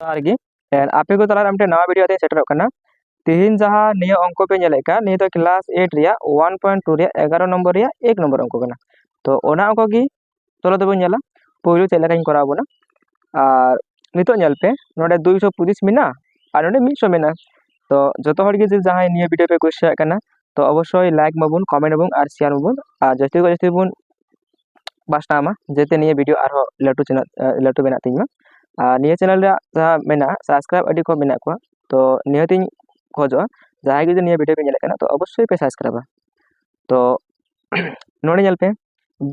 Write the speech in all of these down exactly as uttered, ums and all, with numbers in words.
ᱡᱚᱦᱟᱨ ᱜᱮ᱾ And ᱟᱯᱮ ᱠᱚ ᱛᱟᱞᱟᱨᱮ ᱢᱤᱫᱴᱮᱱ ᱱᱟᱣᱟ ᱵᱷᱤᱰᱤᱭᱳ ᱛᱮᱧ ᱥᱮᱴᱮᱨᱚᱜ ᱠᱟᱱᱟ᱾ ᱛᱮᱦᱮᱧ ᱡᱟᱦᱟᱸ ᱱᱤᱭᱟᱹ ᱚᱝᱠᱚ ᱯᱮ ᱧᱮᱞᱮᱫ ᱠᱟᱱ, ᱱᱤᱭᱟᱹ ᱫᱚ ᱠᱞᱟᱥ ᱮᱭᱤᱴ ᱨᱮᱭᱟᱜ ᱚᱣᱟᱱ ᱯᱚᱭᱮᱱᱴ ᱴᱩ ᱨᱮᱭᱟᱜ ᱮᱜᱟᱨᱚ ᱱᱚᱢᱵᱚᱨ ᱨᱮᱭᱟᱜ ᱮᱠ ᱱᱚᱢᱵᱚᱨ ᱚᱝᱠᱚ ᱠᱟᱱᱟ᱾ ᱛᱚ ᱚᱱᱟ ᱚᱝᱠᱚ ᱜᱮ ᱪᱚᱞᱚ ᱛᱚᱵᱮ ᱧᱮᱞᱟ ᱯᱳᱭᱞᱳ ᱪᱮᱫ ᱞᱮᱠᱟᱧ ᱠᱚᱨᱟᱣ ᱵᱚᱱᱟ᱾ ᱟᱨ ᱱᱤᱛᱚᱜ ᱧᱮᱞ ᱯᱮ, ᱱᱚᱰᱮ ᱫᱩᱭᱥᱚ ᱯᱚᱸᱪᱤᱥ ᱢᱮᱱᱟᱜᱼᱟ ᱟᱨ ᱱᱚᱰᱮ ᱢᱤᱫᱥᱚ ᱢᱮᱱᱟᱜᱼᱟ᱾ ᱛᱚ ᱡᱚᱛᱚ ᱦᱚᱲ ᱜᱮ ᱡᱮ ᱡᱟᱦᱟᱸᱭ ᱱᱤᱭᱟᱹ ᱵᱷᱤᱰᱤᱭᱳ ᱯᱮ ᱠᱩᱥᱤᱭᱟᱜ ᱠᱟᱱᱟ, ᱛᱚ ᱚᱵᱚᱥᱥᱳᱭ ᱞᱟᱭᱤᱠ ᱢᱟᱵᱚᱱ, ᱠᱚᱢᱮᱱᱴ ᱟᱵᱚᱱ ᱟᱨ ᱥᱮᱭᱟᱨ ᱢᱟᱵᱚᱱ, ᱟᱨ ᱡᱟᱹᱥᱛᱤ ᱠᱷᱚᱱ ᱡᱟᱹᱥᱛᱤ ᱵᱚᱱ ᱯᱟᱥᱱᱟᱣ ᱢᱟ, ᱡᱟᱛᱮ ᱱᱤᱭᱟᱹ ᱵᱷᱤᱰᱤᱭᱳ ᱟᱨᱦᱚᱸ ᱞᱟᱹᱴᱩ ᱪᱮᱱᱮᱞ, ᱞᱟᱹᱴᱩ ᱵᱮᱱᱟᱜ ᱛᱤᱧ ᱢᱟ᱾ ᱟᱨ ᱱᱤᱭᱟᱹ ᱪᱮᱱᱮᱞ ᱨᱮᱭᱟᱜ ᱡᱟᱦᱟᱸ ᱢᱮᱱᱟᱜᱼᱟ, ᱥᱟᱵᱥᱠᱨᱟᱭᱤᱵ ᱟᱹᱰᱤ ᱠᱚᱢ ᱢᱮᱱᱟᱜ ᱠᱚᱣᱟ᱾ ᱛᱚ ᱱᱤᱭᱟᱹᱛᱤᱧ ᱠᱷᱚᱡᱚᱜᱼᱟ, ᱡᱟᱦᱟᱸᱭ ᱜᱮ ᱡᱩᱫᱤ ᱱᱤᱭᱟᱹ ᱵᱷᱤᱰᱤᱭᱳ ᱯᱮ ᱧᱮᱞᱮᱫ ᱠᱟᱱᱟ, ᱛᱚ ᱚᱵᱚᱥᱥᱳᱭ ᱯᱮ ᱥᱟᱵᱥᱠᱨᱟᱭᱤᱵᱟ᱾ ᱛᱚ ᱱᱚᱰᱮ ᱧᱮᱞ ᱯᱮ,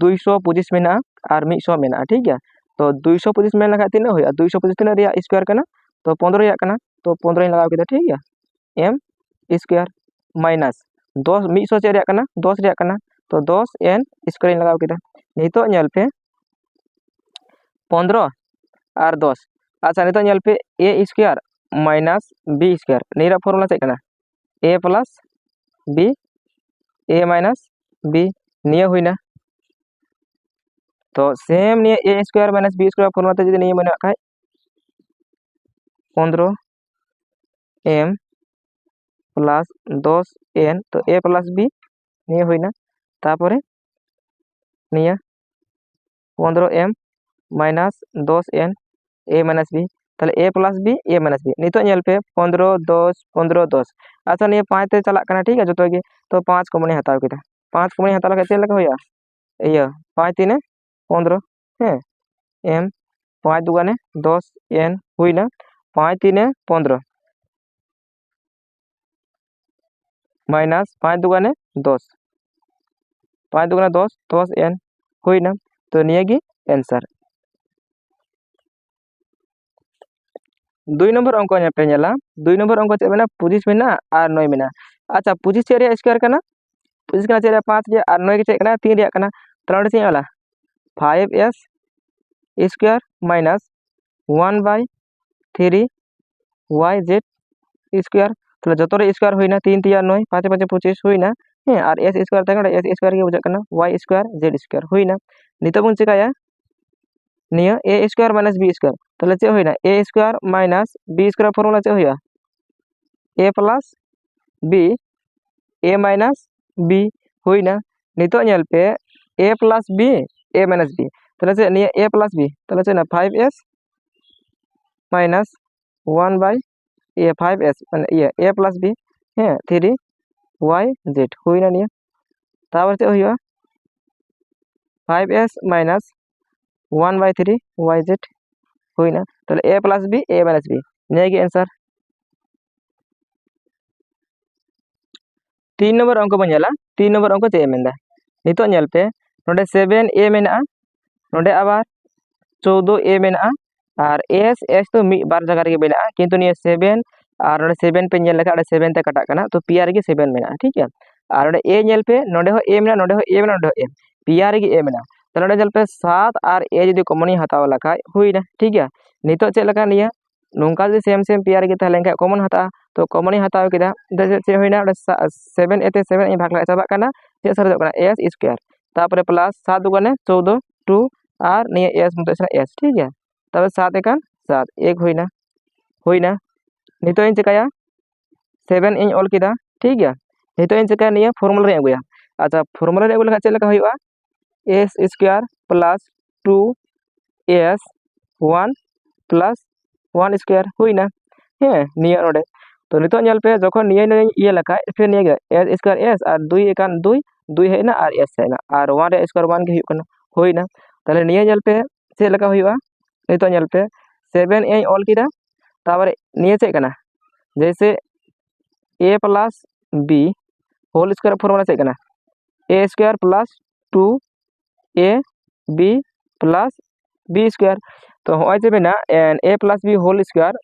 ᱫᱩᱭᱥᱚ ᱯᱚᱸᱪᱤᱥ ᱢᱮᱱᱟᱜᱼᱟ ᱟᱨ ᱢᱤᱫᱥᱚ ᱢᱮᱱᱟᱜᱼᱟ, ᱴᱷᱤᱠ ᱜᱮᱭᱟ᱾ ᱛᱚ ᱫᱩᱭᱥᱚ ᱯᱚᱸᱪᱤᱥ ᱢᱮᱱ ᱞᱮᱠᱷᱟᱱ ᱛᱤᱱᱟᱹᱜ ᱦᱩᱭᱩᱜᱼᱟ? ᱫᱩᱭᱥᱚ ᱯᱚᱸᱪᱤᱥ ᱛᱤᱱᱟᱹᱜ ᱨᱮᱭᱟᱜ ᱥᱠᱚᱭᱟᱨ ᱠᱟᱱᱟ? ᱛᱚ ᱯᱚᱱᱫᱽᱨᱚ ᱨᱮᱭᱟᱜ ᱠᱟᱱᱟ᱾ ᱛᱚ ᱯᱚᱱᱫᱽᱨᱚᱧ ᱞᱟᱜᱟᱣ ᱠᱮᱫᱟ, ᱴᱷᱤᱠ ᱜᱮᱭᱟ᱾ ᱮᱢ ᱥᱠᱚᱭᱟᱨ ᱢᱟᱭᱱᱟᱥ ᱫᱚᱥ, ᱢᱤᱫᱥᱚ ᱪᱮᱫ ᱨᱮᱭᱟᱜ ᱠᱟᱱᱟ? ᱫᱚᱥ ᱨᱮᱭᱟᱜ ᱠᱟᱱᱟ᱾ ᱛᱚ ᱫᱚᱥ ᱮᱱ ᱥᱠᱚᱭᱟᱨᱤᱧ ᱞᱟᱜᱟᱣ ᱠᱮᱫᱟ᱾ ᱱᱤᱛᱚᱜ ᱧᱮᱞ ᱯᱮ, ᱯᱚᱱᱫᱽᱨᱚ ᱟᱨ ᱫᱚᱥ᱾ ᱟᱪᱪᱷᱟ, ᱱᱤᱛᱚᱜ ᱧᱮᱞ ᱯᱮ, ᱮ ᱥᱠᱚᱭᱟᱨ ᱢᱟᱭᱱᱟᱥ ᱵᱤ ᱥᱠᱚᱭᱟᱨ, ᱱᱤᱭᱟᱹ ᱨᱮᱭᱟᱜ ᱯᱷᱚᱨᱢᱩᱞᱟ ᱪᱮᱫ ᱠᱟᱱᱟ? ᱮ plus B, A minus B, ᱱᱤᱭᱟᱹ ᱦᱩᱭᱱᱟ᱾ ᱛᱚ ᱥᱮᱢ ᱱᱤᱭᱟᱹ ᱮ square minus B square formula ᱛᱮ ᱡᱩᱫᱤ ᱱᱤᱭᱟᱹ ᱢᱮᱱᱟᱜ ᱠᱷᱟᱡ, ᱯᱚᱱᱫᱽᱨᱚ ᱮᱢ ᱯᱞᱟᱥ ᱫᱚᱥ ᱮᱱ, ᱛᱚ ᱮ ᱯᱞᱟᱥ ᱵᱤ ᱱᱤᱭᱟᱹ ᱦᱩᱭᱱᱟ᱾ ᱛᱟᱯᱚᱨᱮ ᱱᱤᱭᱟᱹ ᱯᱚᱱᱫᱽᱨᱚ ᱮᱢ ᱢᱟᱭᱱᱟᱥ ᱫᱚᱥ ᱮᱱ, ᱮ ᱢᱟᱭᱱᱟᱥ ᱵᱤ, ᱛᱟᱦᱞᱮ ᱮ plus B, A minus B. ᱱᱤᱛᱚᱜ ᱧᱮᱞ ᱯᱮ, ᱯᱚᱱᱫᱽᱨᱚ, ᱫᱚᱥ, ᱯᱚᱱᱫᱽᱨᱚ, ᱫᱚᱥ᱾ ᱟᱪᱪᱷᱟ, ᱱᱤᱭᱟᱹ ᱯᱟᱸᱪ ᱛᱮ ᱪᱟᱞᱟᱜ ᱠᱟᱱᱟ, ᱴᱷᱤᱠ ᱜᱮᱭᱟ, ᱡᱚᱛᱚ ᱜᱮ᱾ ᱛᱚ ᱯᱟᱸᱪ ᱠᱚᱢᱚᱱᱤᱧ ᱦᱟᱛᱟᱣ ᱠᱮᱫᱟ᱾ ᱯᱟᱸᱪ ᱠᱚᱢᱚᱱᱤᱧ ᱦᱟᱛᱟᱣ ᱞᱮᱠᱷᱟᱱ ᱪᱮᱫ ᱞᱮᱠᱟ ᱦᱩᱭᱩᱜᱼᱟ? ᱤᱭᱟᱹ, ᱯᱟᱸᱪ ᱛᱤᱱᱮ ᱯᱚᱱᱫᱽᱨᱚ, ᱦᱮᱸ, ᱮᱢ, ᱯᱟᱸᱪ ᱫᱩᱜᱟᱱᱮ ᱫᱚᱥ ᱮᱱ ᱦᱩᱭᱱᱟ, ᱯᱟᱸᱪ ᱛᱤᱱᱮ ᱯᱚᱱᱫᱽᱨᱚ ᱢᱟᱭᱱᱟᱥ ᱯᱟᱸᱪ ᱫᱩᱜᱟᱱᱮ ᱫᱚᱥ, ᱯᱟᱸᱪ ᱫᱩᱜᱟᱱᱮ ᱫᱚᱥ, ᱫᱚᱥ ᱮᱱ ᱦᱩᱭᱱᱟ᱾ ᱛᱚ ᱱᱤᱭᱟᱹ ᱜᱮ ᱮᱱᱥᱟᱨ᱾ ᱫᱩᱭ ᱱᱚᱢᱵᱚᱨ ᱚᱝᱠᱚ ᱯᱮ ᱧᱮᱞᱟ, ᱫᱩᱭ ᱱᱚᱢᱵᱚᱨ ᱚᱝᱠᱚ ᱪᱮᱫ ᱢᱮᱱᱟᱜᱼᱟ? ᱯᱚᱸᱪᱤᱥ ᱢᱮᱱᱟᱜᱼᱟ ᱟᱨ ᱱᱚᱭ ᱢᱮᱱᱟᱜᱼᱟ᱾ ᱟᱪᱪᱷᱟ, ᱯᱚᱸᱪᱤᱥ ᱪᱮᱫ ᱨᱮᱭᱟᱜ ᱥᱠᱚᱭᱟᱨ ᱠᱟᱱᱟ? ᱯᱚᱸᱪᱤᱥ ᱠᱟᱱᱟ ᱪᱮᱫ ᱨᱮᱭᱟᱜ? ᱯᱟᱸᱪ ᱨᱮᱭᱟᱜ᱾ ᱟᱨ ᱱᱚᱭ ᱜᱮ ᱪᱮᱫ ᱠᱟᱱᱟ? ᱛᱤᱱ ᱨᱮᱭᱟᱜ ᱠᱟᱱᱟ᱾ ᱛᱟᱦᱞᱮ ᱚᱸᱰᱮ ᱪᱮᱫ ᱤᱧ ᱚᱞᱟ? Five S square minus one by three Y Z square. ᱛᱟᱦᱞᱮ ᱡᱚᱛᱚ ᱨᱮ ᱥᱠᱚᱭᱟᱨ ᱦᱩᱭᱱᱟ, ᱛᱤᱱ ᱛᱤᱭᱟ ᱱᱚᱭ, ᱯᱟᱸᱪᱮ ᱯᱟᱸᱪᱮ ᱯᱚᱸᱪᱤᱥ ᱦᱩᱭᱱᱟ᱾ ᱦᱮᱸ, ᱟᱨ ᱮᱥ ᱥᱠᱚᱭᱟᱨ ᱛᱟᱦᱮᱸ ᱠᱟᱱᱟ, ᱮᱥ ᱥᱠᱚᱭᱟᱨ ᱜᱮ ᱵᱩᱡᱷᱟᱹᱜ ᱠᱟᱱᱟ, ᱣᱟᱭ ᱥᱠᱚᱭᱟᱨ ᱡᱮᱰ ᱥᱠᱚᱭᱟᱨ ᱦᱩᱭᱱᱟ᱾ ᱱᱤᱛᱚᱜ ᱵᱚᱱ ᱪᱮᱠᱟᱭᱟ, ᱱᱤᱭᱟᱹ ᱮ ᱥᱠᱚᱭᱟᱨ ᱢᱟᱭᱱᱟᱥ ᱵᱤ ᱥᱠᱚᱭᱟᱨ, ᱛᱟᱦᱚᱞᱮ ᱪᱮᱫ ᱦᱩᱭᱱᱟ? A square minus B square formula ᱪᱮᱫ ᱦᱩᱭᱩᱜᱼᱟ? A plus B, A minus B ᱦᱩᱭᱱᱟ᱾ ᱱᱤᱛᱚᱜ ᱧᱮᱞ ᱯᱮ, A plus B, A minus B, ᱛᱟᱦᱚᱞᱮ ᱪᱮᱫ ᱱᱤᱭᱟᱹ A plus B, ᱛᱟᱦᱚᱞᱮ ᱪᱮᱫ ᱱᱟ? Five S minus one by A, five S, ᱢᱟᱱᱮ ᱤᱭᱟᱹ A plus B, ᱦᱮᱸ, three Y Z ᱦᱩᱭᱱᱟ ᱱᱤᱭᱟᱹ᱾ ᱛᱟᱨᱯᱚᱨ ᱪᱮᱫ ᱦᱩᱭᱩᱜᱼᱟ? Five S minus one by three Y Z ᱦᱩᱭᱱᱟ᱾ ᱛᱟᱦᱚᱞᱮ A plus B, A minus B, ᱱᱤᱭᱟᱹ ᱜᱮ answer᱾ ᱛᱤᱱ ᱱᱚᱢᱵᱚᱨ ᱚᱝᱠᱚ ᱵᱚᱱ ᱧᱮᱞᱟ᱾ ᱛᱤᱱ ᱱᱚᱢᱵᱚᱨ ᱚᱝᱠᱚ ᱪᱮᱫ ᱮ ᱢᱮᱱᱫᱟ? ᱱᱤᱛᱚᱜ ᱧᱮᱞ ᱯᱮ, ᱱᱚᱰᱮ seven A ᱢᱮᱱᱟᱜᱼᱟ, ᱱᱚᱰᱮ ᱟᱵᱟᱨ ᱪᱳᱫᱫᱳ A ᱢᱮᱱᱟᱜᱼᱟ, ᱟᱨ S, S ᱫᱚ ᱢᱤᱫ ᱵᱟᱨ ᱡᱟᱭᱜᱟ ᱨᱮᱜᱮ ᱢᱮᱱᱟᱜᱼᱟ, ᱠᱤᱱᱛᱩ ᱱᱤᱭᱟᱹ seven ᱟᱨ ᱱᱚᱰᱮ seven ᱯᱮ ᱧᱮᱞ ᱞᱮᱠᱷᱟᱱ ᱚᱸᱰᱮ seven ᱛᱮ ᱠᱟᱴᱟᱜ ᱠᱟᱱᱟ, ᱛᱚ ᱯᱮᱭᱟ ᱨᱮᱜᱮ seven ᱢᱮᱱᱟᱜᱼᱟ, ᱴᱷᱤᱠ ᱜᱮᱭᱟ᱾ ᱟᱨ ᱱᱚᱰᱮ A ᱧᱮᱞ ᱯᱮ, ᱱᱚᱰᱮ ᱦᱚᱸ A ᱢᱮᱱᱟᱜᱼᱟ, ᱱᱚᱰᱮ ᱦᱚᱸ A ᱢᱮᱱᱟᱜᱼᱟ, ᱱᱚᱰᱮ ᱦᱚᱸ A, ᱯᱮᱭᱟ ᱨᱮᱜᱮ A ᱢᱮᱱᱟᱜᱼᱟ᱾ ᱛᱟᱦᱚᱞᱮ ᱱᱚᱰᱮ ᱧᱮᱞ ᱯᱮ, ᱥᱟᱛ ᱟᱨ A ᱡᱩᱫᱤ common ᱤᱧ ᱦᱟᱛᱟᱣ ᱞᱮᱠᱷᱟᱡ ᱦᱩᱭᱱᱟ, ᱴᱷᱤᱠ ᱜᱮᱭᱟ᱾ ᱱᱤᱛᱚᱜ ᱪᱮᱫ ᱞᱮᱠᱟ ᱱᱤᱭᱟᱹ ᱱᱚᱝᱠᱟ ᱡᱩᱫᱤ same same ᱯᱮᱭᱟ ᱨᱮᱜᱮ ᱛᱟᱦᱮᱸ ᱞᱮᱱᱠᱷᱟᱱ common ᱦᱟᱛᱟᱣᱟ, ᱛᱚ common ᱤᱧ ᱦᱟᱛᱟᱣ ᱠᱮᱫᱟ, ᱪᱮᱫ ᱦᱩᱭᱱᱟ? ᱚᱸᱰᱮ seven A ᱛᱮ seven ᱤᱧ ᱵᱷᱟᱜᱽ ᱞᱮᱠᱷᱟᱱ ᱪᱟᱵᱟᱜ ᱠᱟᱱᱟ, ᱪᱮᱫ ᱥᱟᱨᱮᱡᱚᱜ ᱠᱟᱱᱟ? S square, ᱛᱟᱨᱯᱚᱨᱮ plus ᱥᱟᱛ ᱫᱩᱜᱩᱱᱮ ᱪᱳᱫᱫᱳ, two, ᱟᱨ ᱱᱤᱭᱟᱹ S ᱢᱚᱛᱚ ᱥᱮᱱᱟᱜ S, ᱴᱷᱤᱠ ᱜᱮᱭᱟ᱾ ᱛᱟᱦᱚᱞᱮ ᱥᱟᱛ ᱮᱠᱟᱱ ᱥᱟᱛ, ᱮᱠ ᱦᱩᱭᱱᱟ, ᱦᱩᱭᱱᱟ᱾ ᱱᱤᱛᱚᱜ ᱤᱧ ᱪᱤᱠᱟᱹᱭᱟ? seven ᱤᱧ ᱚᱞ ᱠᱮᱫᱟ, ᱴᱷᱤᱠ ᱜᱮᱭᱟ᱾ ᱱᱤᱛᱚᱜ ᱤᱧ ᱪᱤᱠᱟᱹᱭᱟ? ᱱᱤᱭᱟᱹ formula ᱨᱤᱧ ᱟᱹᱜᱩᱭᱟ᱾ ᱟᱪᱪᱷᱟ, formula ᱨᱮ ᱟᱹᱜᱩ ᱞᱮᱠᱷᱟᱱ ᱪᱮᱫ ᱞᱮᱠᱟ ᱦᱩᱭᱩᱜᱼᱟ? S square plus two S one plus one square ᱦᱩᱭᱱᱟ᱾ ᱦᱮᱸ, ᱱᱤᱭᱟᱹ ᱱᱚᱰᱮ᱾ ᱛᱚ ᱱᱤᱛᱚᱜ ᱧᱮᱞ ᱯᱮ, ᱡᱚᱠᱷᱚᱱ ᱱᱤᱭᱟᱹ ᱱᱤᱭᱟᱹᱧ ᱤᱭᱟᱹ ᱞᱮᱠᱷᱟᱡ, ᱯᱷᱤᱨ ᱱᱤᱭᱟᱹ ᱜᱮ S square S ᱟᱨ ᱫᱩᱭ ᱮᱠᱟᱱ ᱫᱩᱭ, ᱫᱩᱭ ᱦᱮᱡ ᱮᱱᱟ ᱟᱨ S ᱦᱮᱡ ᱮᱱᱟ, ᱟᱨ one ᱨᱮᱭᱟᱜ square one ᱜᱮ ᱦᱩᱭᱩᱜ ᱠᱟᱱᱟ, ᱦᱩᱭᱱᱟ᱾ ᱛᱟᱦᱚᱞᱮ ᱱᱤᱭᱟᱹ ᱧᱮᱞ ᱯᱮ ᱪᱮᱫ ᱞᱮᱠᱟ ᱦᱩᱭᱩᱜᱼᱟ᱾ ᱱᱤᱛᱚᱜ ᱧᱮᱞ ᱯᱮ, seven ᱤᱧ ᱚᱞ ᱠᱮᱫᱟ, ᱛᱟᱨᱯᱚᱨᱮ ᱱᱤᱭᱟᱹ ᱪᱮᱫ ᱠᱟᱱᱟ? ᱡᱮᱭᱥᱮ A plus B whole square formula ᱪᱮᱫ ᱠᱟᱱᱟ? A square plus two A B plus B square᱾ ᱛᱚ ᱦᱚᱸᱜᱼᱚᱭ ᱡᱮ ᱢᱮᱱᱟᱜ A plus B whole square,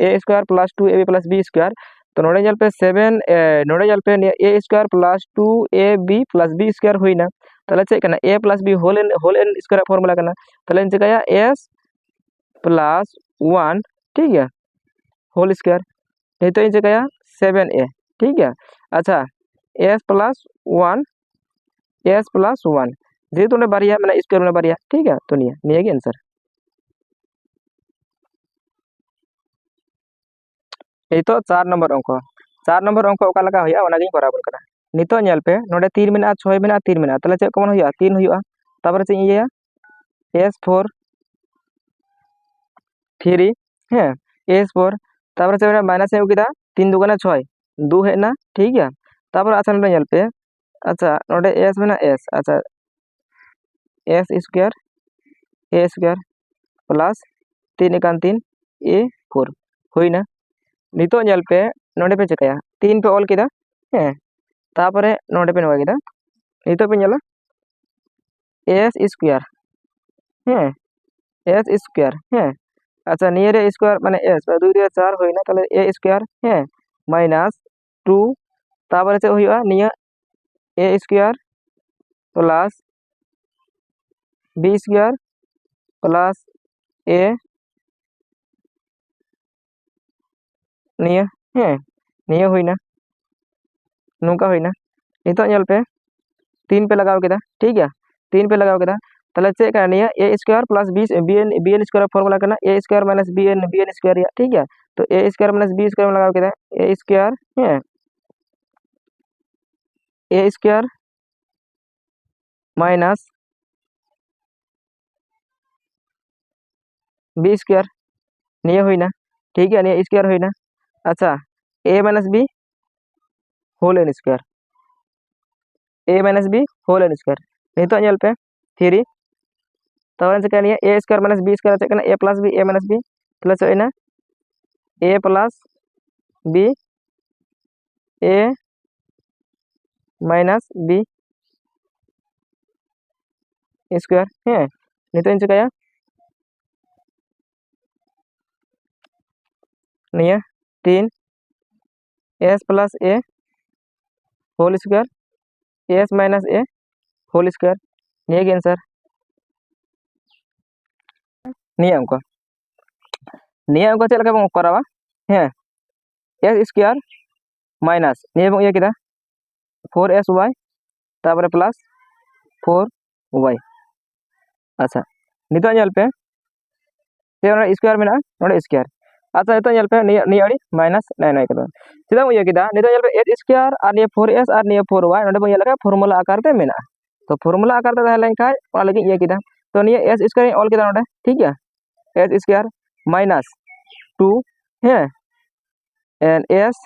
A square plus two A B plus B square, ᱛᱚ ᱱᱚᱰᱮ ᱧᱮᱞ ᱯᱮ seven, ᱮ, ᱱᱚᱰᱮ ᱧᱮᱞ ᱯᱮ ᱱᱤᱭᱟᱹ A square plus two A B plus B square ᱦᱩᱭᱱᱟ᱾ ᱛᱟᱦᱚᱞᱮ ᱪᱮᱫ ᱠᱟᱱᱟ? A plus B whole n, whole n square formula ᱠᱟᱱᱟ᱾ ᱛᱟᱦᱚᱞᱮᱧ ᱪᱤᱠᱟᱹᱭᱟ? S plus one, ᱴᱷᱤᱠ ᱜᱮᱭᱟ, whole square᱾ ᱱᱤᱛᱚᱜ ᱤᱧ ᱪᱤᱠᱟᱹᱭᱟ? seven A, ᱴᱷᱤᱠ ᱜᱮᱭᱟ᱾ ᱟᱪᱪᱷᱟ, S plus one, S plus one, ᱡᱮᱦᱮᱛᱩ ᱚᱸᱰᱮ ᱵᱟᱨᱭᱟ ᱢᱮᱱᱟᱜᱼᱟ, square ᱢᱮᱱᱟᱜᱼᱟ ᱵᱟᱨᱭᱟ, ᱴᱷᱤᱠ ᱜᱮᱭᱟ᱾ ᱛᱚ ᱱᱤᱭᱟᱹ, ᱱᱤᱭᱟᱹ ᱜᱮ answer᱾ ᱱᱤᱛᱚᱜ ᱪᱟᱨ ᱱᱚᱢᱵᱚᱨ ᱚᱝᱠᱚ, ᱪᱟᱨ ᱱᱚᱢᱵᱚᱨ ᱚᱝᱠᱚ ᱚᱠᱟ ᱞᱮᱠᱟ ᱦᱩᱭᱩᱜᱼᱟ ᱚᱱᱟᱜᱤᱧ ᱠᱚᱨᱟᱣ ᱟᱵᱚᱱ ᱠᱟᱱᱟ᱾ ᱱᱤᱛᱚᱜ ᱧᱮᱞ ᱯᱮ, ᱱᱚᱰᱮ ᱛᱤᱱ ᱢᱮᱱᱟᱜᱼᱟ, ᱪᱷᱚᱭ ᱢᱮᱱᱟᱜᱼᱟ, ᱛᱤᱱ ᱢᱮᱱᱟᱜᱼᱟ, ᱛᱟᱦᱚᱞᱮ ᱪᱮᱫ ᱠᱚᱢᱚᱱ ᱦᱩᱭᱩᱜᱼᱟ? ᱛᱤᱱ ᱦᱩᱭᱩᱜᱼᱟ᱾ ᱛᱟᱨᱯᱚᱨᱮ ᱪᱮᱫ ᱤᱧ ᱤᱭᱟᱹᱭᱟ? S four three, ᱦᱮᱸ, S four, ᱛᱟᱨᱯᱚᱨᱮ ᱪᱮᱫ ᱢᱮᱱᱟᱜᱼᱟ? ᱢᱟᱭᱱᱟᱥ ᱤᱧ ᱟᱹᱜᱩ ᱠᱮᱫᱟ, ᱛᱤᱱ ᱫᱩ ᱠᱟᱱᱟ ᱪᱷᱚᱭ, ᱫᱩ ᱦᱮᱡ ᱮᱱᱟ, ᱴᱷᱤᱠ ᱜᱮᱭᱟ᱾ ᱛᱟᱨᱯᱚᱨ ᱟᱪᱪᱷᱟ, ᱱᱚᱰᱮ ᱧᱮᱞ ᱯᱮ, ᱟᱪᱪᱷᱟ, ᱱᱚᱰᱮ S ᱢᱮᱱᱟᱜᱼᱟ, S, ᱟᱪᱪᱷᱟ, S square, A square plus ᱛᱤᱱ ᱮᱠᱟᱱ ᱛᱤᱱ, A four ᱦᱩᱭᱱᱟ᱾ ᱱᱤᱛᱚᱜ ᱧᱮᱞ ᱯᱮ, ᱱᱚᱰᱮ ᱯᱮ ᱪᱤᱠᱟᱹᱭᱟ? ᱛᱤᱱ ᱯᱮ ᱚᱞ ᱠᱮᱫᱟ, ᱦᱮᱸ, ᱛᱟᱨᱯᱚᱨᱮ ᱱᱚᱰᱮ ᱯᱮ ᱱᱚᱣᱟ ᱠᱮᱫᱟ᱾ ᱱᱤᱛᱚᱜ ᱯᱮ ᱧᱮᱞᱟ, S square, ᱦᱮᱸ, S square, ᱦᱮᱸ, ᱟᱪᱪᱷᱟ, ᱱᱤᱭᱟᱹ ᱨᱮ square ᱢᱟᱱᱮ S, ᱫᱩᱭ ᱨᱮ ᱪᱟᱨ ᱦᱩᱭᱱᱟ, ᱛᱟᱦᱚᱞᱮ A square, ᱦᱮᱸ, minus two, ᱛᱟᱨᱯᱚᱨᱮ ᱪᱮᱫ ᱦᱩᱭᱩᱜᱼᱟ? ᱱᱤᱭᱟᱹ A square plus B square plus A, ᱱᱤᱭᱟᱹ, ᱦᱮᱸ, ᱱᱤᱭᱟᱹ ᱦᱩᱭᱱᱟ, ᱱᱚᱝᱠᱟ ᱦᱩᱭᱱᱟ᱾ ᱱᱤᱛᱚᱜ ᱧᱮᱞ ᱯᱮ, ᱛᱤᱱ ᱯᱮ ᱞᱟᱜᱟᱣ ᱠᱮᱫᱟ, ᱴᱷᱤᱠ ᱜᱮᱭᱟ, ᱛᱤᱱ ᱯᱮ ᱞᱟᱜᱟᱣ ᱠᱮᱫᱟ, ᱛᱟᱦᱚᱞᱮ ᱪᱮᱫ ᱠᱟᱱᱟ ᱱᱤᱭᱟᱹ? A square plus B, B n, B n square formula ᱠᱟᱱᱟ, A square minus B n, B n square ᱨᱮᱭᱟᱜ, ᱴᱷᱤᱠ ᱜᱮᱭᱟ᱾ ᱛᱚ A square minus B square ᱞᱟᱜᱟᱣ ᱠᱮᱫᱟ, A square, ᱦᱮᱸ, A square minus B square, ᱱᱤᱭᱟᱹ ᱦᱩᱭᱱᱟ, ᱴᱷᱤᱠ ᱜᱮᱭᱟ, ᱱᱤᱭᱟᱹ square ᱦᱩᱭᱱᱟ᱾ ᱟᱪᱪᱷᱟ, A minus B whole n square, A minus B whole n square᱾ ᱱᱤᱛᱚᱜ ᱧᱮᱞ ᱯᱮ, three, ᱛᱟᱦᱚᱞᱮ ᱪᱤᱠᱟᱹᱭᱟ? ᱱᱤᱭᱟᱹ A square minus B square ᱪᱮᱫ ᱠᱟᱱᱟ? A plus B, A minus B, ᱛᱟᱦᱚᱞᱮ ᱪᱮᱫ ᱦᱩᱭᱱᱟ? A plus B, A minus B square, ᱦᱮᱸ, ᱱᱤᱛᱚᱜ ᱤᱧ ᱪᱤᱠᱟᱹᱭᱟ? ᱱᱤᱭᱟᱹ ᱛᱤᱱ, S plus A whole square, S minus A whole square, ᱱᱤᱭᱟᱹ ᱜᱮ answer᱾ ᱱᱤᱭᱟᱹ ᱚᱝᱠᱚ, ᱱᱤᱭᱟᱹ ᱚᱝᱠᱚ ᱪᱮᱫ ᱞᱮᱠᱟ ᱵᱚᱱ ᱠᱚᱨᱟᱣᱟ? ᱦᱮᱸ, S square minus ᱱᱤᱭᱟᱹ ᱵᱚᱱ ᱤᱭᱟᱹ ᱠᱮᱫᱟ, four S Y, ᱛᱟᱨᱯᱚᱨᱮ plus four Y᱾ ᱟᱪᱪᱷᱟ, ᱱᱤᱛᱚᱜ ᱧᱮᱞ ᱯᱮ, ᱥᱮ ᱱᱚᱰᱮ square ᱢᱮᱱᱟᱜᱼᱟ, ᱱᱚᱰᱮ square, ᱟᱪᱪᱷᱟ, ᱱᱤᱛᱚᱜ ᱧᱮᱞ ᱯᱮ, ᱱᱤᱭᱟᱹ ᱱᱤᱭᱟᱹ ᱟᱹᱰᱤ ᱢᱟᱭᱱᱟᱥ ᱱᱟᱭᱤᱱ ᱦᱩᱭ ᱠᱟᱱᱟ᱾ ᱪᱮᱫᱟᱜ ᱮᱢ ᱤᱭᱟᱹ ᱠᱮᱫᱟ? ᱱᱤᱛᱚᱜ ᱧᱮᱞ ᱯᱮ, ᱮᱪ ᱥᱠᱚᱭᱟᱨ ᱟᱨ ᱱᱤᱭᱟᱹ ᱯᱷᱳᱨ ᱮᱥ ᱟᱨ ᱱᱤᱭᱟᱹ ᱯᱷᱳᱨ ᱣᱟᱭ ᱱᱚᱰᱮ ᱵᱚᱱ ᱧᱮᱞ ᱞᱮᱠᱷᱟᱱ ᱯᱷᱚᱨᱢᱩᱞᱟ ᱟᱠᱟᱨ ᱛᱮ ᱢᱮᱱᱟᱜᱼᱟ᱾ ᱛᱚ ᱯᱷᱚᱨᱢᱩᱞᱟ ᱟᱠᱟᱨ ᱛᱮ ᱛᱟᱦᱮᱸ ᱞᱮᱱᱠᱷᱟᱱ ᱚᱱᱟ ᱞᱟᱹᱜᱤᱫ ᱤᱧ ᱤᱭᱟᱹ ᱠᱮᱫᱟ᱾ ᱛᱚ ᱱᱤᱭᱟᱹ ᱮᱪ ᱥᱠᱚᱭᱟᱨ ᱤᱧ ᱚᱞ ᱠᱮᱫᱟ ᱱᱚᱰᱮ, ᱴᱷᱤᱠ ᱜᱮᱭᱟ? ᱮᱪ ᱥᱠᱚᱭᱟᱨ ᱢᱟᱭᱱᱟᱥ ᱴᱩ, ᱦᱮᱸ, ᱮᱱ ᱮᱥ,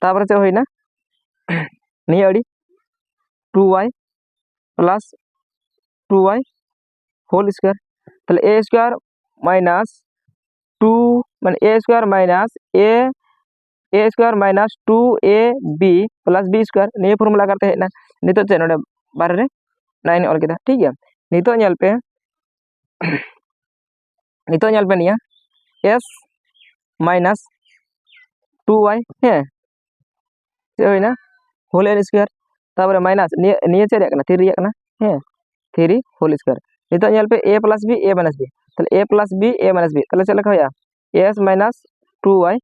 ᱛᱟᱨᱯᱚᱨᱮ ᱪᱮᱫ ᱦᱩᱭᱱᱟ? ᱱᱤᱭᱟᱹ ᱟᱹᱰᱤ two Y plus two Y whole square. ᱛᱟᱦᱚᱞᱮ ᱮ ᱥᱠᱚᱭᱟᱨ ᱢᱟᱭᱱᱟᱥ ᱴᱩ, ᱢᱟᱱᱮ A square minus A, A square minus two A B plus B square, ᱱᱤᱭᱟᱹ ᱯᱷᱚᱨᱢᱩᱞᱟ ᱟᱠᱟᱨ ᱛᱮ ᱦᱮᱡ ᱮᱱᱟ᱾ ᱱᱤᱛᱚᱜ ᱪᱮᱫ ᱱᱚᱰᱮ ᱵᱟᱨᱦᱮ ᱨᱮ ᱱᱟᱭᱤᱱ ᱚᱞ ᱠᱮᱫᱟ, ᱴᱷᱤᱠ ᱜᱮᱭᱟ? ᱱᱤᱛᱚᱜ ᱧᱮᱞ ᱯᱮ, ᱱᱤᱛᱚᱜ ᱧᱮᱞ ᱯᱮ ᱱᱤᱭᱟᱹ ᱮᱥ ᱢᱟᱭᱱᱟᱥ ᱴᱩ ᱣᱟᱭ, ᱦᱮᱸ, ᱪᱮᱫ ᱦᱩᱭᱱᱟ? ᱦᱳᱞ ᱮᱱ ᱥᱠᱚᱭᱟᱨ, ᱛᱟᱨᱯᱚᱨᱮ ᱢᱟᱭᱱᱟᱥ ᱱᱤᱭᱟᱹ, ᱱᱤᱭᱟᱹ ᱪᱮᱫ ᱨᱮᱭᱟᱜ ᱠᱟᱱᱟ? ᱛᱷᱨᱤ ᱨᱮᱭᱟᱜ ᱠᱟᱱᱟ, ᱦᱮᱸ, ᱛᱷᱨᱤ ᱦᱳᱞ ᱥᱠᱚᱭᱟᱨ᱾ ᱱᱤᱛᱚᱜ ᱧᱮᱞ ᱯᱮ, A plus B, A minus B, ᱛᱟᱦᱚᱞᱮ A plus B, A minus B, ᱛᱟᱦᱚᱞᱮ ᱪᱮᱫ ᱞᱮᱠᱟ ᱦᱩᱭᱩᱜᱼᱟ? S minus two Y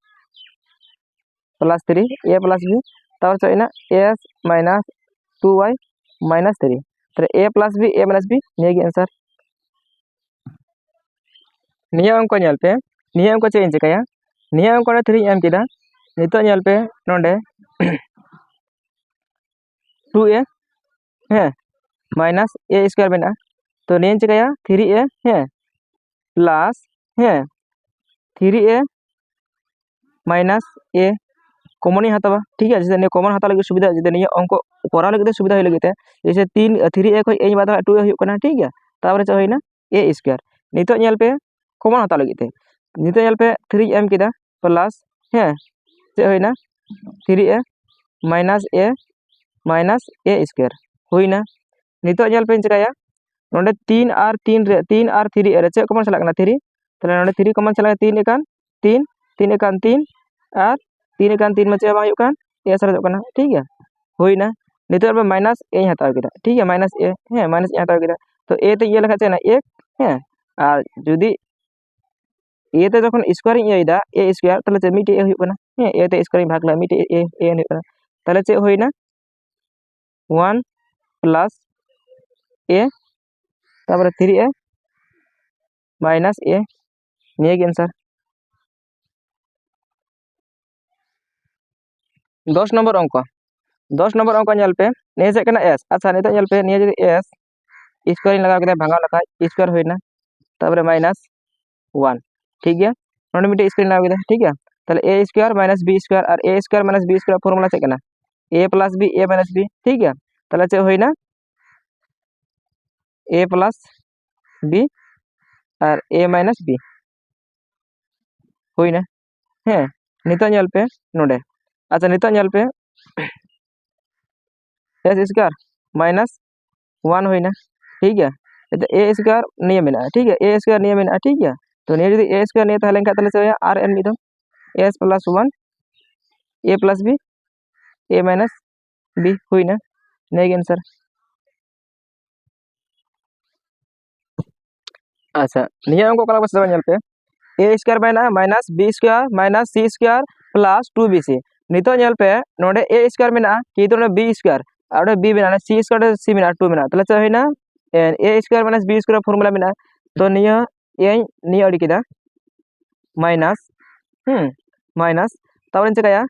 plus three, A plus B, ᱛᱟᱨᱯᱚᱨ ᱪᱮᱫ ᱦᱩᱭᱱᱟ? S minus two Y minus three. ᱛᱟᱦᱚᱞᱮ A plus B, A minus B, ᱱᱤᱭᱟᱹ ᱜᱮ ᱟᱱᱥᱟᱨ᱾ ᱱᱤᱭᱟᱹ ᱚᱝᱠᱚ ᱧᱮᱞ ᱯᱮ, ᱱᱤᱭᱟᱹ ᱚᱝᱠᱚ ᱪᱮᱫ ᱤᱧ ᱪᱤᱠᱟᱹᱭᱟ? ᱱᱤᱭᱟᱹ ᱚᱝᱠᱚ ᱨᱮ ᱛᱷᱨᱤᱧ ᱮᱢ ᱠᱮᱫᱟ᱾ ᱱᱤᱛᱚᱜ ᱧᱮᱞ ᱯᱮ ᱱᱚᱰᱮ ᱴᱩ ᱮ, ᱦᱮᱸ, ᱢᱟᱭᱱᱟᱥ ᱮ ᱥᱠᱚᱭᱟᱨ ᱢᱮᱱᱟᱜᱼᱟ᱾ ᱛᱚ ᱱᱤᱭᱟᱹᱧ ᱪᱤᱠᱟᱹᱭᱟ? ᱛᱷᱨᱤ ᱮ, ᱦᱮᱸ, ᱯᱞᱟᱥ, ᱦᱮᱸ, ᱛᱷᱨᱤ ᱮ ᱢᱟᱭᱱᱟᱥ ᱮ ᱠᱚᱢᱚᱱ ᱤᱧ ᱦᱟᱛᱟᱣᱟ, ᱴᱷᱤᱠ ᱜᱮᱭᱟ? ᱡᱩᱫᱤ ᱱᱤᱭᱟᱹ ᱠᱚᱢᱚᱱ ᱦᱟᱛᱟᱣ ᱞᱟᱹᱜᱤᱫ ᱥᱩᱵᱤᱫᱷᱟ, ᱡᱩᱫᱤ ᱱᱤᱭᱟᱹ ᱚᱝᱠᱚ ᱠᱚᱨᱟᱣ ᱞᱟᱹᱜᱤᱫ ᱛᱮ ᱥᱩᱵᱤᱫᱷᱟ ᱦᱩᱭᱩᱜ ᱞᱟᱹᱜᱤᱫ ᱛᱮ, ᱡᱮᱭᱥᱮ ᱛᱤᱱ, ᱛᱷᱨᱤ ᱮ ᱠᱷᱚᱱ ᱮᱧ ᱵᱟᱫ ᱞᱮᱠᱷᱟᱱ ᱴᱩ ᱮ ᱦᱩᱭᱩᱜ ᱠᱟᱱᱟ, ᱴᱷᱤᱠ ᱜᱮᱭᱟ? ᱛᱟᱨᱯᱚᱨᱮ ᱪᱮᱫ ᱦᱩᱭᱱᱟ? ᱮ ᱥᱠᱚᱭᱟᱨ᱾ ᱱᱤᱛᱚᱜ ᱧᱮᱞ ᱯᱮ, ᱠᱚᱢᱚᱱ ᱦᱟᱛᱟᱣ ᱞᱟᱹᱜᱤᱫ ᱛᱮ, ᱱᱤᱛᱚᱜ ᱧᱮᱞ ᱯᱮ ᱛᱷᱨᱤᱧ ᱮᱢ ᱠᱮᱫᱟ, ᱯᱞᱟᱥ, ᱦᱮᱸ, ᱪᱮᱫ ᱦᱩᱭᱱᱟ? Three A minus A minus A square ᱦᱩᱭᱱᱟ᱾ ᱱᱤᱛᱚᱜ ᱧᱮᱞ ᱯᱮᱧ ᱪᱤᱠᱟᱹᱭᱟ, ᱱᱚᱰᱮ ᱛᱤᱱ ᱟᱨ ᱛᱤᱱ ᱨᱮ, ᱛᱤᱱ ᱟᱨ ᱛᱷᱨᱤ ᱮ ᱨᱮ ᱪᱮᱫ ᱠᱚᱢᱚᱱ ᱪᱟᱞᱟᱜ ᱠᱟᱱᱟ? ᱛᱷᱨᱤ᱾ ᱛᱟᱦᱚᱞᱮ ᱱᱚᱰᱮ ᱛᱷᱨᱤ ᱠᱚᱢᱚᱱ ᱪᱟᱞᱟᱜ ᱠᱟᱱᱟ, ᱛᱤᱱ ᱮᱠᱟᱱ ᱛᱤᱱ, ᱛᱤᱱ ᱮᱠᱟᱱ ᱛᱤᱱ, ᱟᱨ ᱛᱤᱱ ᱮᱠᱟᱱ ᱛᱤᱱ ᱢᱟ ᱪᱮᱫ ᱦᱚᱸ ᱵᱟᱝ ᱦᱩᱭᱩᱜ ᱠᱟᱱ, ᱮ ᱥᱟᱨᱮᱡᱚᱜ ᱠᱟᱱᱟ, ᱴᱷᱤᱠ ᱜᱮᱭᱟ? ᱦᱩᱭᱱᱟ᱾ ᱱᱤᱛᱚᱜ ᱟᱵᱟᱨ ᱢᱟᱭᱱᱟᱥ ᱮᱧ ᱦᱟᱛᱟᱣ ᱠᱮᱫᱟ, ᱴᱷᱤᱠ ᱜᱮᱭᱟ? ᱢᱟᱭᱱᱟᱥ ᱮ, ᱦᱮᱸ, ᱢᱟᱭᱱᱟᱥ ᱮᱧ ᱦᱟᱛᱟᱣ ᱠᱮᱫᱟ᱾ ᱛᱚ ᱮ ᱛᱮ ᱤᱭᱟᱹ ᱞᱮᱠᱷᱟᱱ ᱪᱮᱫ ᱦᱩᱭᱱᱟ? ᱮᱠ, ᱦᱮᱸ᱾ ᱟᱨ ᱡᱩᱫᱤ ᱮ ᱛᱮ ᱡᱚᱠᱷᱚᱱ ᱥᱠᱚᱭᱟᱨ ᱤᱧ ᱤᱭᱟᱹᱭᱮᱫᱟ, ᱮ ᱥᱠᱚᱭᱟᱨ, ᱛᱟᱦᱚᱞᱮ ᱪᱮᱫ ᱢᱤᱫᱴᱮᱡ ᱮ ᱦᱩᱭᱩᱜ ᱠᱟᱱᱟ? ᱦᱮᱸ, ᱮ ᱛᱮ ᱥᱠᱚᱭᱟᱨ ᱤᱧ ᱵᱷᱟᱜᱽ ᱞᱮᱫᱟ, ᱢᱤᱫᱴᱮᱡ ᱮ, ᱮ ᱦᱩᱭᱩᱜ ᱠᱟᱱᱟ᱾ ᱛᱟᱦᱚᱞᱮ ᱪᱮᱫ ᱦᱩᱭᱱᱟ? ᱚᱣᱟᱱ ᱯᱞᱟᱥ ᱮ, ᱛᱟᱨᱯᱚᱨᱮ ᱛᱷᱨᱤ ᱮ ᱢᱟᱭᱱᱟᱥ ᱮ, ᱱᱤᱭᱟᱹ ᱜᱮ ᱟᱱᱥᱟᱨ᱾ ᱫᱚᱥ ᱱᱚᱢᱵᱚᱨ ᱚᱝᱠᱚ, ᱫᱚᱥ ᱱᱚᱢᱵᱚᱨ ᱚᱝᱠᱚ ᱧᱮᱞ ᱯᱮ, ᱱᱤᱭᱟᱹ ᱪᱮᱫ ᱠᱟᱱᱟ? S᱾ ᱟᱪᱪᱷᱟ, ᱱᱤᱛᱚᱜ ᱧᱮᱞ ᱯᱮ, ᱱᱤᱭᱟᱹ ᱡᱩᱫᱤ S square ᱤᱧ ᱞᱟᱜᱟᱣ ᱠᱮᱫᱟ, ᱵᱷᱟᱜᱟᱣ ᱞᱮᱠᱷᱟᱡ square ᱦᱩᱭᱱᱟ, ᱛᱟᱨᱯᱚᱨᱮ minus one, ᱴᱷᱤᱠ ᱜᱮᱭᱟ᱾ ᱱᱚᱰᱮ ᱢᱤᱫᱴᱮᱡ square ᱤᱧ ᱞᱟᱜᱟᱣ ᱠᱮᱫᱟ, ᱴᱷᱤᱠ ᱜᱮᱭᱟ᱾ ᱛᱟᱦᱞᱮ A square minus B square, R A square minus B square formula ᱪᱮᱫ ᱠᱟᱱᱟ? A plus B, A minus B, ᱴᱷᱤᱠ ᱜᱮᱭᱟ᱾ ᱛᱟᱦᱞᱮ ᱪᱮᱫ ᱦᱩᱭᱱᱟ? A plus B R A minus B ᱦᱩᱭᱱᱟ᱾ ᱦᱮᱸ, ᱱᱤᱛᱚᱜ ᱧᱮᱞ ᱯᱮ ᱱᱚᱰᱮ, ᱟᱪᱪᱷᱟ, ᱱᱤᱛᱚᱜ ᱧᱮᱞ ᱯᱮ, S square minus one ᱦᱩᱭᱱᱟ, ᱴᱷᱤᱠ ᱜᱮᱭᱟ᱾ ᱱᱤᱛᱚᱜ A square ᱱᱤᱭᱟᱹ ᱢᱮᱱᱟᱜᱼᱟ, ᱴᱷᱤᱠ ᱜᱮᱭᱟ, A square ᱱᱤᱭᱟᱹ ᱢᱮᱱᱟᱜᱼᱟ, ᱴᱷᱤᱠ ᱜᱮᱭᱟ᱾ ᱛᱚ ᱱᱤᱭᱟᱹ ᱡᱩᱫᱤ A square ᱱᱤᱭᱟᱹ ᱛᱟᱦᱮᱸ ᱞᱮᱱᱠᱷᱟᱱ, ᱛᱟᱦᱞᱮ ᱪᱮᱫ ᱦᱩᱭᱩᱜᱼᱟ? R n ᱢᱤᱫ ᱫᱚᱢ, S plus one, A plus B, A minus B ᱦᱩᱭᱱᱟ, ᱱᱤᱭᱟᱹ ᱜᱮ answer᱾ ᱟᱪᱪᱷᱟ, ᱱᱤᱭᱟᱹ ᱚᱝᱠᱚ ᱚᱠᱟ ᱞᱮᱠᱟ ᱥᱮ ᱧᱮᱞ ᱯᱮ, A square ᱢᱮᱱᱟᱜᱼᱟ minus B square minus C square plus two B C᱾ ᱱᱤᱛᱚᱜ ᱧᱮᱞ ᱯᱮ, ᱱᱚᱰᱮ A square ᱢᱮᱱᱟᱜᱼᱟ, ᱠᱤᱱᱛᱩ ᱱᱚᱰᱮ B square ᱟᱨ ᱱᱚᱰᱮ B ᱢᱮᱱᱟᱜᱼᱟ, C square ᱨᱮ C ᱢᱮᱱᱟᱜᱼᱟ, two ᱢᱮᱱᱟᱜᱼᱟ, ᱛᱟᱦᱞᱮ ᱪᱮᱫ ᱦᱩᱭᱱᱟ? A square minus B square formula ᱢᱮᱱᱟᱜᱼᱟ᱾ ᱛᱚ ᱱᱤᱭᱟᱹ ᱤᱧ ᱱᱤᱭᱟᱹ ᱟᱹᱰᱤ ᱠᱮᱫᱟ, minus, ᱦᱩᱸ, minus, ᱛᱟᱨᱯᱚᱨᱮᱧ ᱪᱮᱠᱟᱭᱟ?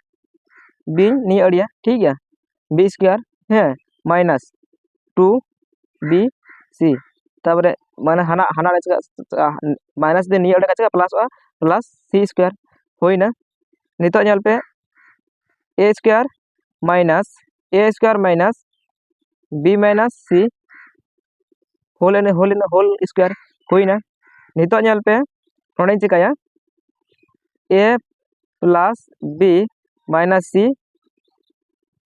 B ᱱᱤᱭᱟᱹ ᱟᱹᱰᱤᱭᱟ, ᱴᱷᱤᱠ ᱜᱮᱭᱟ, B square, ᱦᱮᱸ, minus two B C, ᱛᱟᱨᱯᱚᱨᱮ ᱢᱟᱱᱮ ᱦᱟᱱᱟ, ᱦᱟᱱᱟ ᱨᱮ ᱪᱮᱠᱟ, ᱪᱮᱠᱟ, minus ᱫᱤᱭᱮ ᱱᱤᱭᱟᱹ ᱚᱸᱰᱮ ᱪᱮᱠᱟ plus ᱚᱜᱼᱟ, plus C square ᱦᱩᱭᱱᱟ᱾ ᱱᱤᱛᱚᱜ ᱧᱮᱞ ᱯᱮ, A square minus, A square minus B minus C whole in, whole in, whole square ᱦᱩᱭᱱᱟ᱾ ᱱᱤᱛᱚᱜ ᱧᱮᱞ ᱯᱮ, ᱱᱚᱰᱮᱧ ᱪᱮᱠᱟᱭᱟ, A plus B minus C,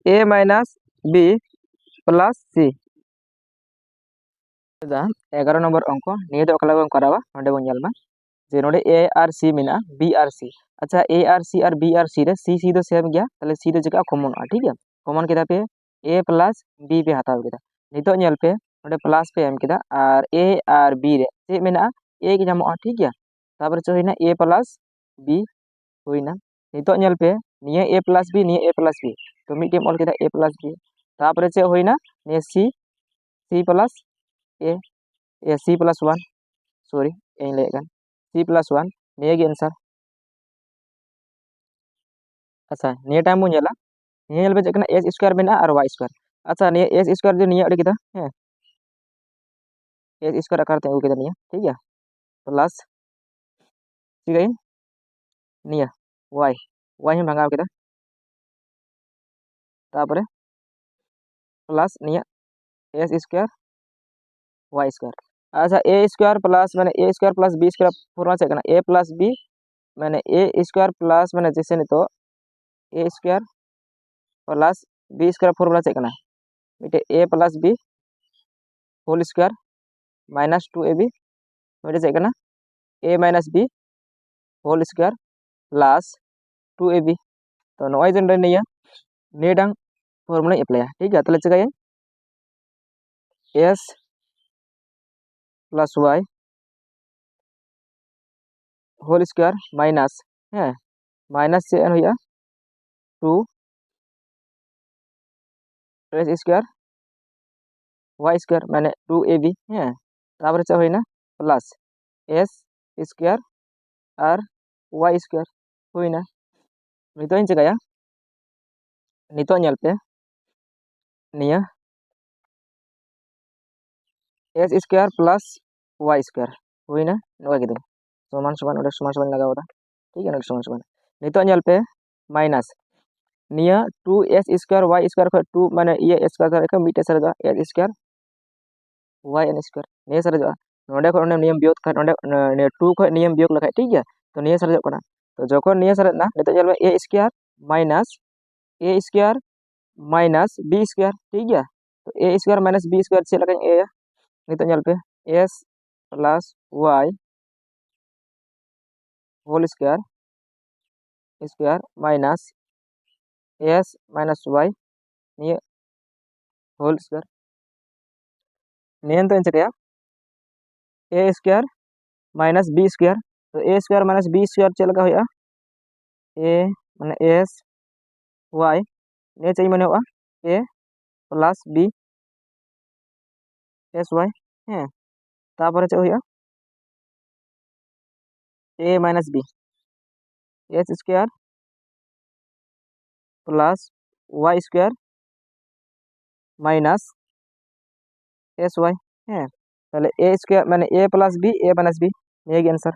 A minus B plus C᱾ ᱮᱜᱟᱨᱚ ᱱᱚᱢᱵᱚᱨ ᱚᱝᱠᱚ, ᱱᱤᱭᱟᱹ ᱫᱚ ᱚᱠᱟ ᱞᱮᱠᱟ ᱵᱚᱱ ᱠᱚᱨᱟᱣᱟ, ᱱᱚᱰᱮ ᱵᱚᱱ ᱧᱮᱞ ᱢᱟ ᱡᱮ ᱱᱚᱰᱮ A ᱟᱨ C ᱢᱮᱱᱟᱜᱼᱟ, B ᱟᱨ C᱾ ᱟᱪᱪᱷᱟ, A R C R B R C ᱨᱮ C, C ᱫᱚ same ᱜᱮᱭᱟ, ᱛᱟᱦᱞᱮ C ᱫᱚ ᱪᱤᱠᱟᱹᱜᱼᱟ? ᱠᱚᱢᱚᱱᱚᱜᱼᱟ, ᱴᱷᱤᱠ ᱜᱮᱭᱟ᱾ ᱠᱚᱢᱚᱱ ᱠᱮᱫᱟ ᱯᱮ, A plus B ᱯᱮ ᱦᱟᱛᱟᱣ ᱠᱮᱫᱟ᱾ ᱱᱤᱛᱚᱜ ᱧᱮᱞ ᱯᱮ, ᱱᱚᱰᱮ plus ᱯᱮ ᱮᱢ ᱠᱮᱫᱟ, ᱟᱨ A ᱟᱨ B ᱨᱮ ᱪᱮᱫ ᱢᱮᱱᱟᱜᱼᱟ? A ᱜᱮ ᱧᱟᱢᱚᱜᱼᱟ, ᱴᱷᱤᱠ ᱜᱮᱭᱟ᱾ ᱛᱟᱨᱯᱚᱨᱮ ᱪᱮᱫ ᱦᱩᱭᱱᱟ? A plus B ᱦᱩᱭᱱᱟ᱾ ᱱᱤᱛᱚᱜ ᱧᱮᱞ ᱯᱮ, ᱱᱤᱭᱟᱹ A plus B, ᱱᱤᱭᱟᱹ A plus B, ᱛᱚ ᱢᱤᱫᱴᱮᱡ ᱮᱢ ᱚᱞ ᱠᱮᱫᱟ A plus B, ᱛᱟᱨᱯᱚᱨᱮ ᱪᱮᱫ ᱦᱩᱭᱱᱟ? ᱱᱤᱭᱟᱹ C, C plus A, A, C plus one, sorry, ᱤᱧ ᱞᱟᱹᱭᱮᱫ ᱠᱟᱱ, C plus one, ᱱᱤᱭᱟᱹ ᱜᱮ answer᱾ ᱟᱪᱪᱷᱟ, ᱱᱤᱭᱟᱹ ᱴᱟᱭᱤᱢ ᱵᱚᱱ ᱧᱮᱞᱟ, ᱱᱤᱭᱟᱹ ᱧᱮᱞ ᱯᱮ ᱪᱮᱫ ᱠᱟᱱᱟ, ᱮᱥ ᱥᱠᱚᱭᱟᱨ ᱢᱮᱱᱟᱜᱼᱟ ᱟᱨ ᱣᱟᱭ ᱥᱠᱚᱭᱟᱨ᱾ ᱟᱪᱪᱷᱟ, ᱱᱤᱭᱟᱹ ᱮᱥ ᱥᱠᱚᱭᱟᱨ ᱡᱩᱫᱤ ᱱᱤᱭᱟᱹ ᱩᱰᱩᱠ ᱠᱮᱫᱟ, ᱦᱮᱸ, ᱮᱥ ᱥᱠᱚᱭᱟᱨ ᱟᱠᱟᱨ ᱛᱮ ᱟᱹᱜᱩ ᱠᱮᱫᱟ ᱱᱤᱭᱟᱹ, ᱴᱷᱤᱠ ᱜᱮᱭᱟ, ᱯᱞᱟᱥ ᱪᱤᱠᱟᱹᱭᱟᱹᱧ, ᱱᱤᱭᱟᱹ ᱣᱟᱭ, ᱣᱟᱭ ᱦᱚᱸ ᱵᱷᱟᱜᱟᱣ ᱠᱮᱫᱟ, ᱛᱟᱯᱚᱨᱮ ᱯᱞᱟᱥ ᱱᱤᱭᱟᱹ ᱮᱥ ᱥᱠᱚᱭᱟᱨ ᱣᱟᱭ ᱥᱠᱚᱭᱟᱨ᱾ ᱟᱪᱪᱷᱟ, ᱮ ᱥᱠᱚᱭᱟᱨ ᱯᱞᱟᱥ ᱢᱟᱱᱮ A square plus B square formula ᱪᱮᱫ ᱠᱟᱱᱟ? ᱮ ᱯᱞᱟᱥ ᱵᱤ ᱢᱟᱱᱮ ᱮ ᱥᱠᱚᱭᱟᱨ ᱯᱞᱟᱥ ᱢᱟᱱᱮ ᱡᱮᱥᱮ ᱱᱤᱛᱚᱜ A square plus B square formula ᱪᱮᱫ ᱠᱟᱱᱟ? ᱢᱤᱫᱴᱮᱡ A plus B whole square minus two A B, ᱢᱤᱫᱴᱮᱡ ᱪᱮᱫ ᱠᱟᱱᱟ? A minus B whole square plus two A B. ᱛᱚ ᱱᱚᱜᱼᱚᱭ ᱡᱮ ᱱᱚᱰᱮ ᱱᱤᱭᱟᱹ ᱱᱤᱭᱟᱹᱴᱟᱝ ᱯᱷᱚᱨᱢᱩᱞᱟᱧ ᱮᱯᱞᱟᱭᱟ, ᱴᱷᱤᱠ ᱜᱮᱭᱟ? ᱛᱟᱦᱚᱞᱮ ᱪᱤᱠᱟᱹᱭᱟᱹᱧ? S plus Y whole square minus, ᱦᱮᱸ, ᱢᱟᱭᱱᱟᱥ ᱪᱮᱫ ᱦᱩᱭᱩᱜᱼᱟ? Two S square Y square ᱢᱟᱱᱮ ᱴᱩ ᱮ ᱵᱤ, ᱦᱮᱸ, ᱛᱟᱯᱚᱨᱮ ᱪᱮᱫ ᱦᱩᱭᱱᱟ? ᱯᱞᱟᱥ ᱮᱥ ᱥᱠᱚᱭᱟᱨ ᱟᱨ ᱣᱟᱭ ᱥᱠᱚᱭᱟᱨ ᱦᱩᱭᱱᱟ᱾ ᱱᱤᱛᱚᱜ ᱤᱧ ᱪᱤᱠᱟᱹᱭᱟ? ᱱᱤᱛᱚᱜ ᱧᱮᱞ ᱯᱮ, ᱱᱤᱭᱟᱹ S square plus Y square ᱦᱩᱭᱱᱟ, ᱱᱚᱣᱟ ᱠᱤᱫᱟᱹᱧ ᱥᱚᱢᱟᱱ ᱥᱚᱢᱟᱱ, ᱚᱸᱰᱮ ᱥᱚᱢᱟᱱ ᱥᱚᱢᱟᱱ ᱞᱟᱜᱟᱣ ᱠᱟᱫᱟ, ᱴᱷᱤᱠ ᱜᱮᱭᱟ, ᱱᱚᱰᱮ ᱥᱚᱢᱟᱱ ᱥᱚᱢᱟᱱ᱾ ᱱᱤᱛᱚᱜ ᱧᱮᱞ ᱯᱮ, ᱢᱟᱭᱱᱟᱥ ᱱᱤᱭᱟᱹ two S square Y square ᱠᱷᱚᱱ ᱴᱩ ᱢᱟᱱᱮ ᱤᱭᱟᱹ ᱥᱠᱚᱭᱟᱨ ᱠᱷᱚᱱ ᱢᱤᱫᱴᱮᱡ ᱥᱟᱨᱮᱡᱚᱜᱼᱟ, ᱮᱥ ᱥᱠᱚᱭᱟᱨ ᱣᱟᱭ ᱮᱱ ᱥᱠᱚᱭᱟᱨ, ᱱᱤᱭᱟᱹ ᱥᱟᱨᱮᱡᱚᱜᱼᱟ᱾ ᱱᱚᱰᱮ ᱠᱷᱚᱱ ᱚᱸᱰᱮ ᱱᱤᱭᱟᱹᱢ ᱵᱤᱭᱳᱜ ᱠᱷᱟᱱ, ᱚᱸᱰᱮ ᱱᱤᱭᱟᱹ ᱴᱩ ᱠᱷᱚᱱ ᱱᱤᱭᱟᱹᱢ ᱵᱤᱭᱳᱜ ᱞᱮᱠᱷᱟᱡ, ᱴᱷᱤᱠ ᱜᱮᱭᱟ, ᱛᱚ ᱱᱤᱭᱟᱹ ᱥᱟᱨᱮᱡᱚᱜ ᱠᱟᱱᱟ᱾ ᱛᱚ ᱡᱚᱠᱷᱚᱱ ᱱᱤᱭᱟᱹ ᱥᱟᱨᱮᱡ ᱮᱱᱟ, ᱱᱤᱛᱚᱜ ᱧᱮᱞ ᱢᱮ A square minus A square minus B square, ᱴᱷᱤᱠ ᱜᱮᱭᱟ? ᱛᱚ A square minus B square ᱪᱮᱫ ᱞᱮᱠᱟᱧ ᱮᱭᱟ? ᱱᱤᱛᱚᱜ ᱧᱮᱞ ᱯᱮ, S plus Y whole square square minus S minus Y, ᱱᱤᱭᱟᱹ ᱦᱳᱞ ᱥᱠᱚᱭᱟᱨ᱾ ᱱᱤᱭᱟᱹ ᱱᱤᱛᱚᱜ ᱤᱧ ᱪᱤᱠᱟᱹᱭᱟ? A square minus B square. ᱛᱚ A square minus B square ᱪᱮᱫ ᱞᱮᱠᱟ ᱦᱩᱭᱩᱜᱼᱟ? ᱮ ᱢᱟᱱᱮ ᱮᱥ ᱣᱟᱭ, ᱱᱤᱭᱟᱹ ᱪᱮᱫ ᱤᱧ ᱢᱚᱱᱮᱭᱟᱜᱼᱟ? A plus B S Y, ᱦᱮᱸ, ᱛᱟᱯᱚᱨᱮ ᱪᱮᱫ ᱦᱩᱭᱩᱜᱼᱟ? A minus B, S square plus ᱳᱣᱟᱭ ᱥᱠᱚᱭᱟᱨ ᱢᱟᱭᱱᱟᱥ ᱮᱥ ᱳᱣᱟᱭ᱾ ᱦᱮᱸ, ᱛᱟᱦᱚᱞᱮ ᱮ ᱥᱠᱚᱭᱟᱨ ᱢᱟᱱᱮ A plus B, A minus B, ᱱᱤᱭᱟᱹ ᱜᱮ ᱮᱱᱥᱟᱨ᱾